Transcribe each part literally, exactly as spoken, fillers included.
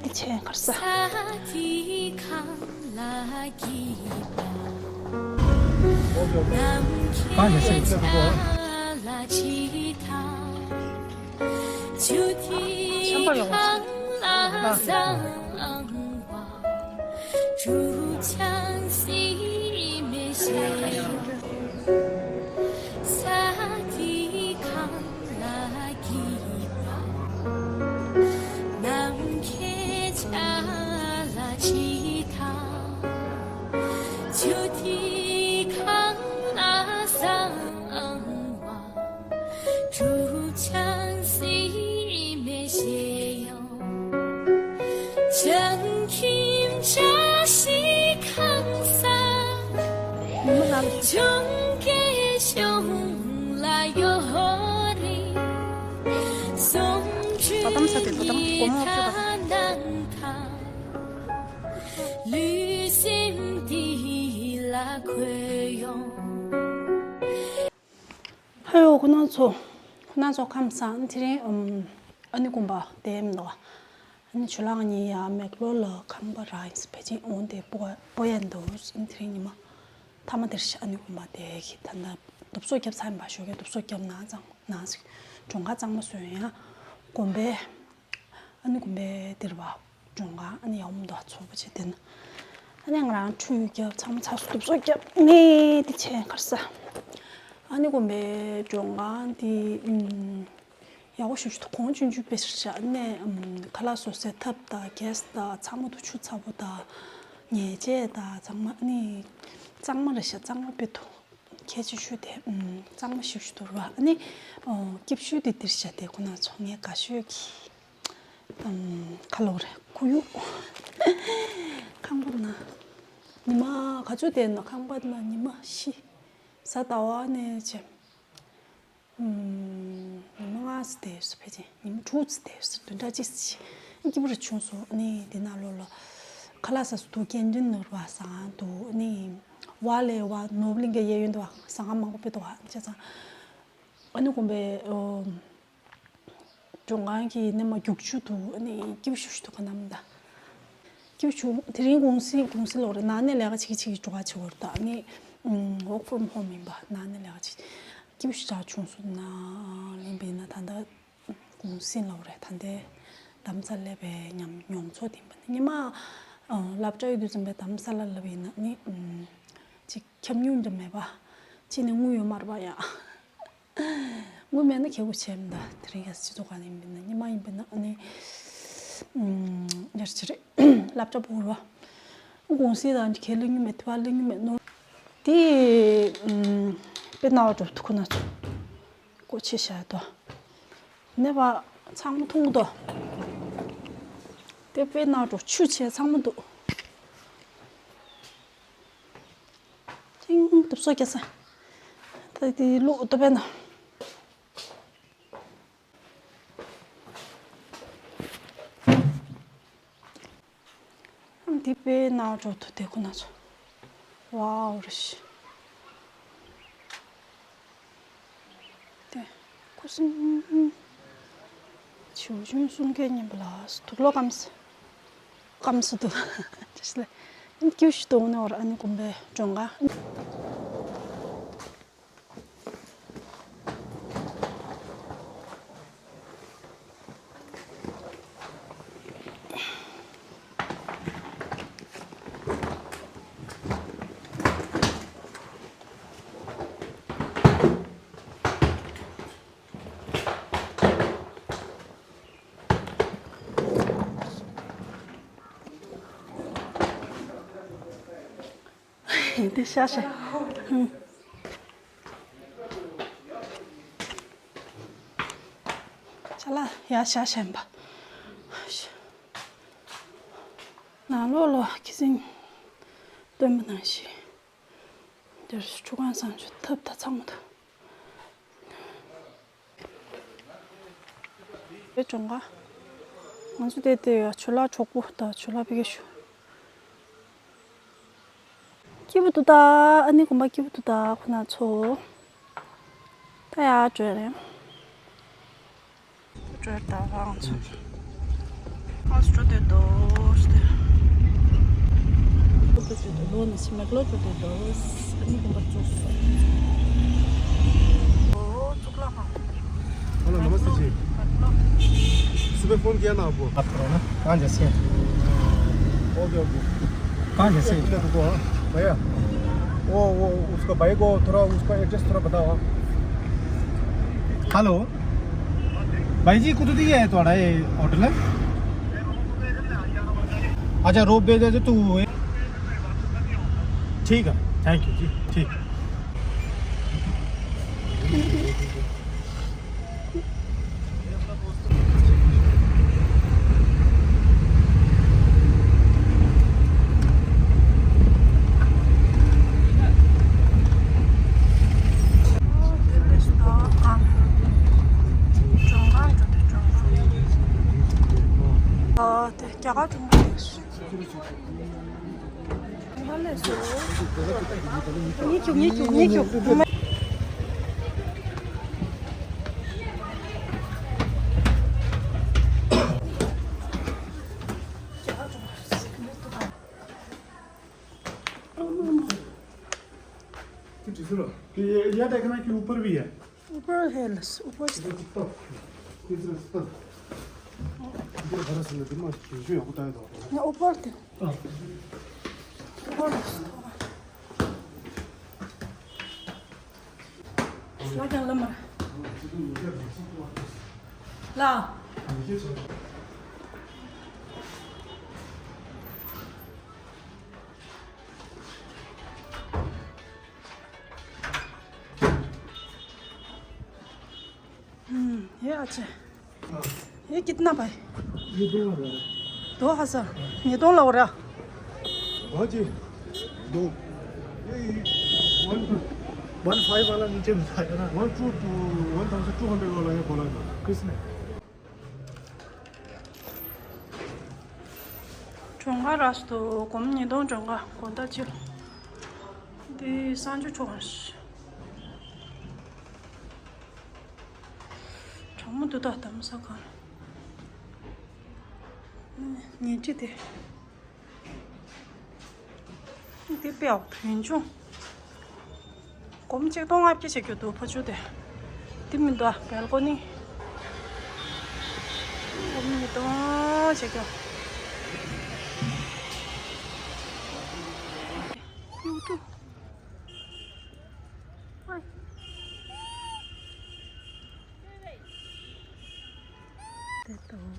དེ་ཆེན་ཁར་ས། ཆམ་པ་ཡོང་བ། བ་དམ་ས་དེ་བ་དམ་སྒོར་མོ་བཅུ་བ། ཧེ་ཡོ། ཁོ་རང་ཚོ། ཁོ་རང་ཚོ་ཁམས་བཟང་། དེ་རིང་ཨ་ནི་དགོན་པ་དེ་མི་འདུག་ཨ་ནི་ཇོ་ལགས་ངེད་ཡ་མེག་ལོར་ལ་ཁང་པ་རག་ཡིན་ཟེར་ཕལ་ཆེར་འོང་དེ་སྤོ་སྤོ་ཡ་འདུག་ཨ་ནི་དེ་རིང་ཉི་མ་མཐའ་མ་དེར་ཤ། ཨ་ནི་དགོན་པ་དེ་གི་ད་ལྟ་རྡོབ་གསོག་བརྒྱབ་ཚར་ཡིན་པ། ཞོགས་ཀས་རྡོབ་གསོག་བརྒྱབ་ན་ཙང་ན་ཟིག་གྲོང་ཁ་གཙང་མ་བཟོས་ཡ། དགོན་པའི་ཨ་ནི་དགོན་པའི་དེར་བ། མགྲོན་ཁང་ཨ་ནི་ཡག་མོ་འདུག་ཚོགས་པ་བྱས་དེ་ན། ཨ་ནི་ང་རང་ཁྲུས་རྒྱབ་ཚང་མ་ཚར་སོང་། རྡོབ་གསོག་རྒྱབ་ནས་དེ་ཆེན་ཁར་ས། ཨ་ནི་དགོན་པའི་མགྲོན་ཁང་དེ་ཨུམ་ཡག་པོ་ཞེ་པོ་ཅིག་འདུག་གོང་ཆུང་ཆུང་དཔེ་ཞིག་བཞག་ནས་ཨུམ་ཁ་ལག་བཟོ་སའི་ཐབ་དང་གེ་སི་དང་ཚང་མ་འདུག་ཆུ་ཚ་པོ་དང་ཉལ་ཆས་དང་ཚང་མ། ཨ་ནི་གཙང་མ་རེད་ཤག་གཙང་མ་དཔེ་འདུག་གལ་ཆེ་ཤོས་དེ་ཨུམ་གཙང་མ་ཞེ་པོ་ཅིག་འདུག་ར། ཨ་ནི་ཨོ་སྐྱིད་ཤོས་དེ་འདིར་བཞག་དེ་ཁོ་ན་ཚོ་ངའི་དགའ་ཤོས་ཀྱི། ཨམ། ཁ་ལོ་རེ་ཁོར་ཡུག་ཁང་པ་ན། ཉི་མ་ག་ཚོད་བསྡད་ན། ཁང་པ་ན་ཉི་མ་བཞི། གཟའ་ཟླ་བ་ནས་བྱས། ཨམ། ཉི་མ་ལྔ་ཙམ་བསྡད་སོང་། ཕལ་ཆེར་ཉི་མ་དྲུག་ཙམ་བསྡད་སོང་། བདུན་ཕྲག་གཅིག་ཙམ་ཞིག་སྐྱིད་པོ་རེ་བྱུང་སོང་། ཨ་ནི་འདི་ནང་ལོགས་ལ་ཁ་ལག་ཟ་ས་འདུག་སྐྱེལ་འདྲེན་ནོར་བ་ཟ་ཁང་འདུག་ཨ་ནི་ཝ་ལེ་བ་ནོར་བུ་གླིང་གའི་གཡས་གཡོན་དུ་བ་ཟ་ཁང་མང་པོ་དཔེ་འདུག་བ། བྱས་ཙང་ཨ་ནི་དགོན་པའི་ཨོ། མགྲོན་ཁང་གི་ནས་མར་རྒྱུག་ཆུ་འདུག་ཨ་ནི་སྐྱིད་པོ་ཞེ་པོ་ཅིག་འདུག་ཁ་ནམ་ད། སྐྱིད་པོ་བྱུང་། དེ་རིང་གུང་སེང་གུང་སེང་ལོག་རེད། ནང་ནས་ལས་ཀ་བྱེད་ཀྱི་བྱེད་ཀྱི་འགྲོ་ག་བྱེད་དགོས་རེད་ད། ཨ་ནི་ཨུམ་work from home ཡིན་པ། ནང་ནས་ལས་ཀ་བྱེད། སྐྱིད་པོ་ཞེ་དྲག་བྱུང་སོང་། ནང་ལེན་པ་ཡིན་ན་ད་ལྟ་གུང་སེང་ལོག་རེད། ད་ལྟའི་རྡ་རམ་ས་ལ་སླེབས་པའི་ཉམས་མྱོང་ཚོར་དེ་ཡིན་པ་ནི། ཉི་མ་ཨ་སློབ་གྲྭ་ཡོད་དུས་ཙམ་པའི་རྡ་རམ་ས་ལ་སླེབས་པ་ཡིན་ན་ནི་ཨུམ་ཅིག་ཁྱབ་མྱོང་འདྲ་མེད་པ། ཅི་ནས་དངུལ་ཡོད་མ་རེད་པ་ཡ། དངུལ་མེད་ན་ཁྱད་པར་ཆེ་མི་འདུག་དེ་རིང་ཡ་སྤྱི་ཚོགས་ག་ནས་ཡིན་པ་ན། ཉི་མ་ཡིན་པ་ན་ཨ་ནི་ཨུམ་ཡར་ཅི་རེད། སློབ་གྲྭ་སྤོ་ར་བ། གུང་སེང་དང་ཁྱེད་ལེན་རྒྱུ་མེད། དེ་བ་ལེན་རྒྱུ་མེད་ནོ། དེ་ཨུམ་དཔེ་ནག་པོ་འགྲོ་འདུག་ཁོ་ན་ཚོ་སྒོ་ཕྱེ་བཞག་དོ། ནས་པ་ཚང་མ་འཐུང་དོ། དེ་དཔེ་ནག་པོ་འགྲོ། ཆུ་ཆེ་ཚང་མ་འདུག་ཅིང་རྡོབ་གསོག་རྒྱག་ས། ད་དེ་ལུག་ཏོ་པས་ན། ཨ་འདི་དཔེ་ནག་འགྲོ་འདུག་དེ་ཁོ་ན་ཚོ། ཝའོ་རེ་ཤི། དེ་ཁུ་སིམ། བྱིའུ་ཆུང་གསུང་སྐད་སྙན་པ་ལ་དུག་ལོག་སྐམ་སི། སྐམ་སི་འདུག་ཅི་ལ་སྐྱིད་ཤི་དོང་ནས་བར། ཨ་ནི་དགོན་པའི་མགྲོན་ཁང་། འདི་ཤ་ཤ། ཅ་ལག་ཡ་ཤ་ཤ་ཡིན་པ། ནང་ལོགས་ལ་ཁི་སིང་སྟོན་པ་ནང་བཞིན། འདིར་ཁྲུས་ཁང་བཟང་ཆུ་ཐབ་ད་ཚང་མ་འདུག་དེ་གྲོང་ཁ། ང་ཚོ་དེ་དེ་ཡ་ཇོ་ལགས་གྲོགས་པོ་དང་ཇོ་ལགས་ཕ་གིར་བཞུགས། སྐྱིད་པོ་འདུག་ད། ཨ་ནི་དགོན་པ་སྐྱིད་པོ་འདུག་ད། ཁོ་ན་ཚོ་ད་ཡར་འགྲོ་རེད། འགྲོ་ད་རང་ཚོ་ང་ཚོ་འགྲོ་འདོད་འདུག वो नीचे मैक्लो पोटैटोस, अन्य नंबर चौसठ। ओ, चुकला खा। हेलो, नमस्ते जी। मैक्लो। सुबह फोन किया ना आपको? आप करो ना, कहाँ जैसे? Okay, okay. कहाँ जैसे? एक मिनट रुको, हाँ, भैया। वो, वो, उसका भाई को थोड़ा, उसका एड्रेस थोड़ा बताओ, हाँ। हेलो। भाई जी, कुत्थूं दी ऐ थुआढ़ा एह् होटल? अच्छा, रोपवे दे ते तू। ठीक है, थैंक यू जी, ठीक। ཨ། དེ་རྒྱ་གར་གྲོང་ཁྱེར་ཡིན། ཉེ་ཁྱུག་ཉེ་ཁྱུག་ཉེ་ཁྱུག ये, ये देखना कि ऊपर भी है। ऊपर है, बस, ऊपर से। इधर कितना? इधर कितना? इधर बड़ा सा दिमाग जो आपको बताया था। ना, ऊपर थे। हाँ। ऊपर बस। ला, जाओ, लम्बा। ला। हम्म, ये अच्छा है। हाँ। ये कितना भाई? ये दो हज़ार है। दो हज़ार? ये दो लग रहा। हाँ जी, दो। ये वन टू। वन फ़ाइव वाला नीचे बताया ना। One two two, one thousand two hundred वाला ये बोला था। किसने? གྲོང་ཁ་རག་སོང་། སྒོར་མོ་ཉིས་སྟོང་གྲོང་ཁ་དགོང་དག་ཅིག་འདི་གསང་སྤྱོད་ཆོག་ག་ཤི། གྲང་མོ་འདུག་ད་དམ་ས་གང་། ཉལ་ཁྲི་དེ། འདི་དཔེ་ཡག་པོ་ཡིན་བྱུང་། སྒོར་མོ་ཆིག་སྟོང་ལྔ་བརྒྱ་བྱེད་རྒྱུ་འདུག་ཕ་ཆུ་དེ། འདི་མི་འདུག་ཨ། སྦལ་ཀོ་ནི། སྒོར་མོ་ཉིས་སྟོང་བྱེད་རྒྱུ། ཡུག་ཏུ། ཨ། དེ་ལྟ་བུ།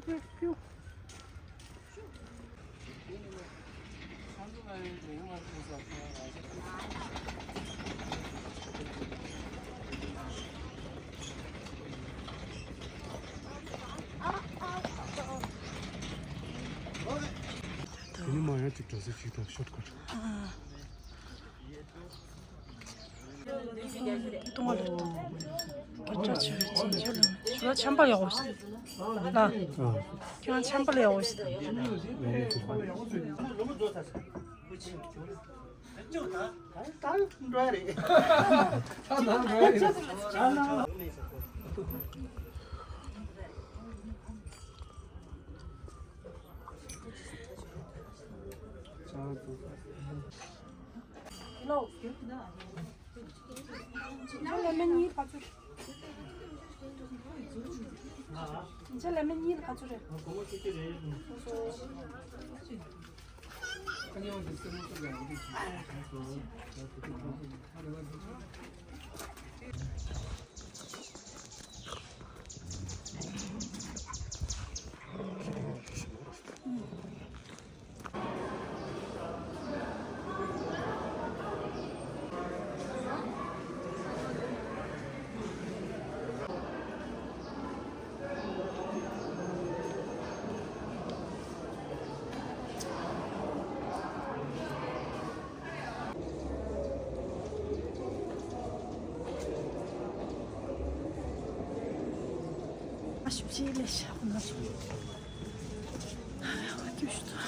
དེ་ཕྱུག་དེ་ནི་མ་ཡང་ཅིག་འགྲོ་ས་ཞིག་དང་ཤོར་ཀ་ཊ། ཏོང་ཨ་ལ་ཆམ་པ་ཡག་པོ་ཞིག་ལ། ཁྱོད་ཆམ་པ་ལ་ཡག་པོ་ཞིག་ཨ་ཞིབ་ཅིག་ལས་ཤག་ན་སོང་། ཨ་ཁྱོད་ཤི་ཐོ།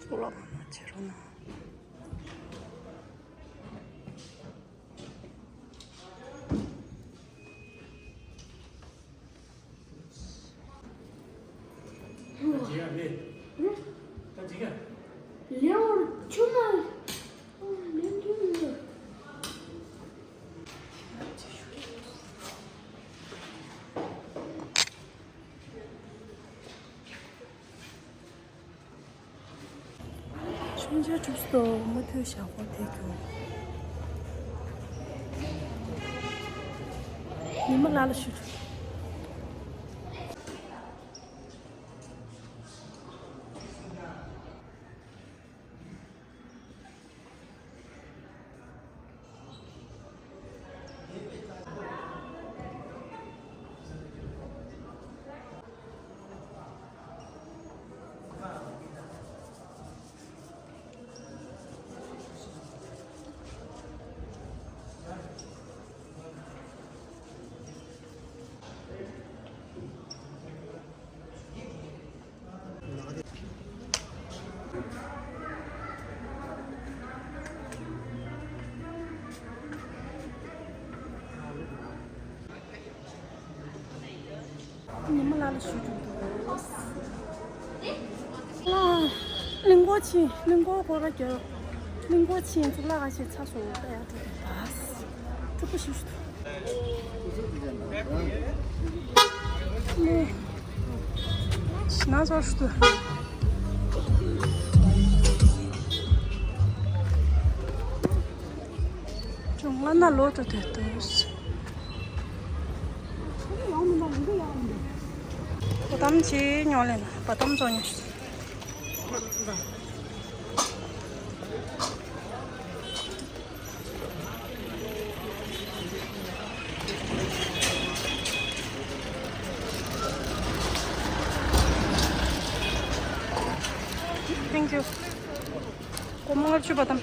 གཙུག་ལག་ཁང་ནང་བྱེད་རོགས་གནང་། ད་ཅི་ག་ལེ། ད་ཅི་ག་ལེ་བར་ཆུ་མ་ལེན་དུས། མཆོད་མཇལ་གྲུབ་སོང་། མུ་མཐུད་ཞག་པོ་དེ་རྒྱུ། ཉི་མ་ལ་ལ་ཞུ། ཉི་མ་ལ་ལ་ཞུ་རྒྱུ་འདུག་ཨ། གླིང་སྐོར་ཕྱིན། གླིང་སྐོར་སྐོར་ར་རྒྱབ། གླིང་སྐོར་ཕྱིན། གཙུག་ལག་ཁང་ཕྱིན་ཚར་སོང་། ད་ཡར་འགྲོ་གི་ཡིན་པ། སྤྲོ་པོ་ཞེ་པོ་ཞིག་འདུག་ནས། ཞེ་ན་ཚོར་ཞིག་འདུག་ཅུང་སྔ་ན་ལོག་འགྲོ་དུས་འདུག་བ་དམ་ཆེ་ཉོ་ལེ་ན། བ་དམ་ཚོ་ཉོ་ཞིག Thank you. སྒོར་མོ་ལྔ་བཅུ་བ་དམ།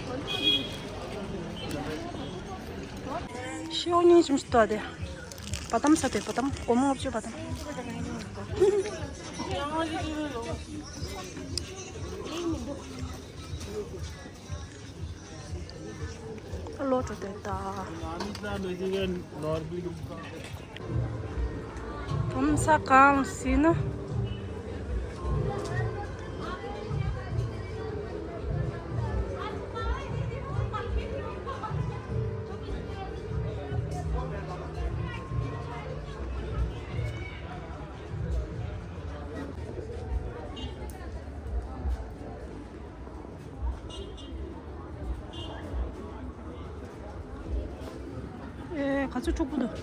ཤེའུ་གཉིས་ཅུང་ཞིག་ལྟོས་ཏེ། བ་དམ་ཟ་དེ་བ་དམ། སྒོར་མོ་ལྔ་བཅུ་བ་དམ། ལོ་དྲུག་དེ་ད། གོམ་ས་གང་ཟིན་ན། ཨེ། ག་ཚོད་འཁྲུག་པོ་འདུག་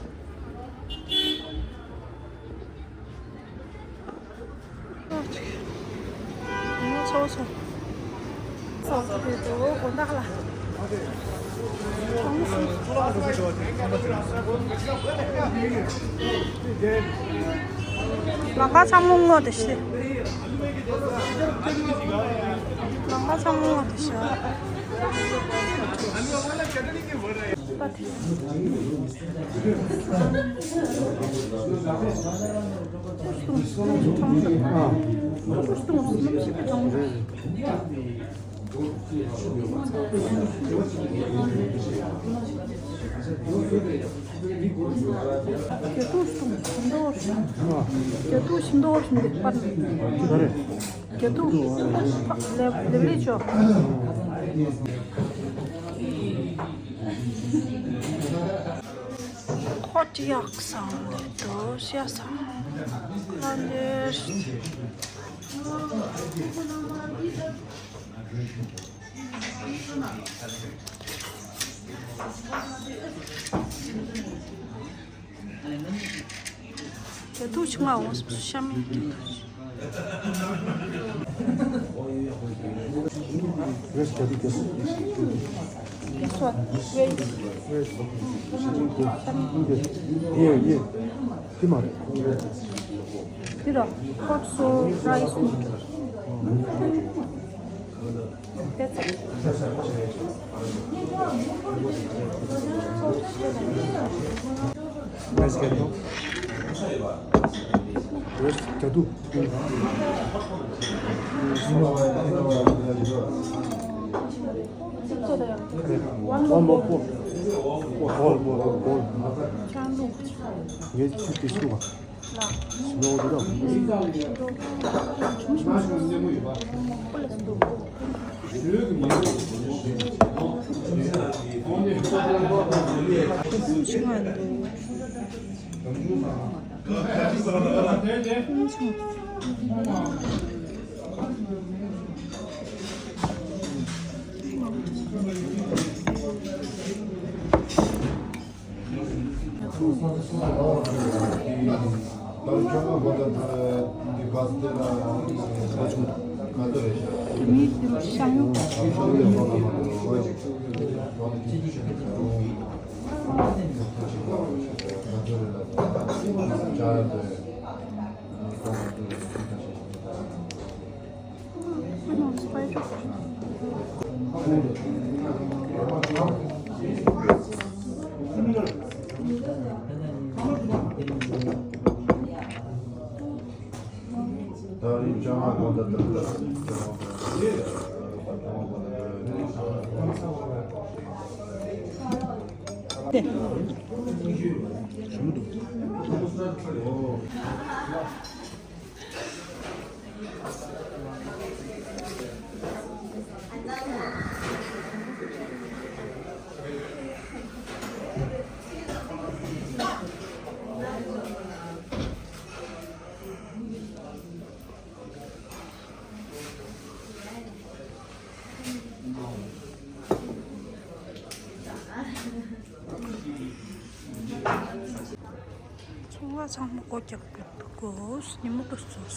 ཨ་ཅིག་ཚོགས་སོང་། ཚོགས་ཚོགས་དེ་ཚོ་དགོན་བདག་ལ། ལམ་ཁ་ཚང་མ་སྔོ་དེ་ཤི། ལམ་ཁ་ཚང་མ་སྔོ་དེ་ཤི། པ་དེ། རྒྱ་ཐུག་ཞིམ་མདོག་ཞིམ་པ། རྒྱ་ཐུག་ཞིམ་མདོག་ཞིམ་པའི་པར། རྒྱ་ཐུག་ལེབ་ལེབ་ལེབ་ཅོ། ཁོ་ཅི་ཡག་སང་ལེ་དོ་ཤ་སང་ཁ་ལེ། རྒྱ་ཐུག་ཆུང་ང་འོང་སོང་། ཤ་མེད་རྒྱ་ཐུག་ཆུང་། རེས་རྒྱ་ཐུག་རྒྱ་ཐུག་རྒྱ་ཐུག་ཡེ་ཡེ། དེ་མ་རེད། འདི་ར་hot sauce rice noodle། Let's get it. རེད་ཀྱ་དུ། ངས་ཆུ་དེ་ཆུ་བ། ཚོང་ལ་ཚང་མ་སྒོ་རྒྱག་པའི་སྒོ་ཉི་མ་དུ་སོང་།